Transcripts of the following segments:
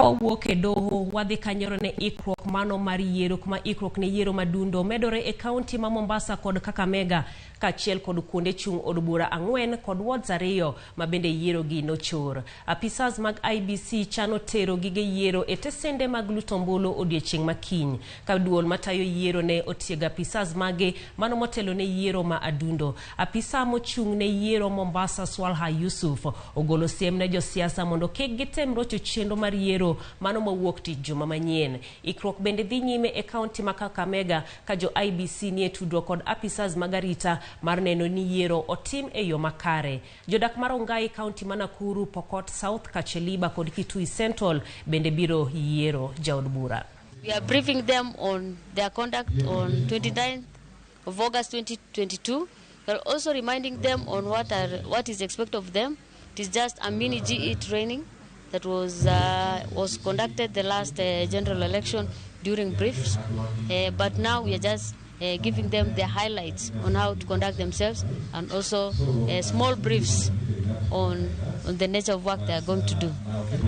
Ka wawuok e doho, wadhi kanyoro ne ikruok mano mar yiero, kuma ikruok ne yiero madundo medore e kaunti ma Mombasa kod Kakamega, kaachiel kod kuonde chung' od bura 4 kod wards 2 ma bende yiero gi nochor. Apisas mag IEBC chano tero gige yiero e tesende mag luto ombulu odiechieng' ma kiny. Ka duol matayo yiero ne otiego apisas mage mano motelo ne yiero ma adundo. Apisa mochung' ne yiero Mombasa Swalha Yusuf ogolo siem ne josiasa mondo kik gitem rocho chenro mar yiero mano mawuok tich juma manyien. Ikruok bende dhi nyime e kaunti ma Kakamega ka jo IEBC nie tudruok kod apisas mag arita mar neno ni yiero otim e yo makare. Jodak mar Rongai, kaunti ma Nakuru, Pokot South, Kacheliba kod Kitui Central bende biro yiero jaod bura. We are briefing them on their conduct on 29th of August 2022. We are also reminding them on what is expected of them. It is just a mini GE training that was conducted the last general election during briefs. But now we are just giving them the highlights on how to conduct themselves and also small briefs on the nature of work they are going to do.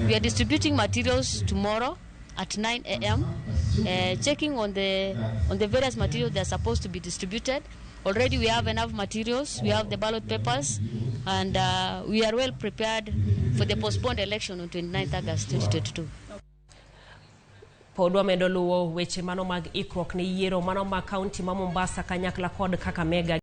We are distributing materials tomorrow at 9 a.m., checking on the various materials that are supposed to be distributed. Already we have enough materials, we have the ballot papers, and we are well prepared for the postponed election on 29th August 2022. Pod wamedo luwo weche mano mag ikruok ne yiero mano ma kaunti ma Mombasa kanyakla kod Kakamega.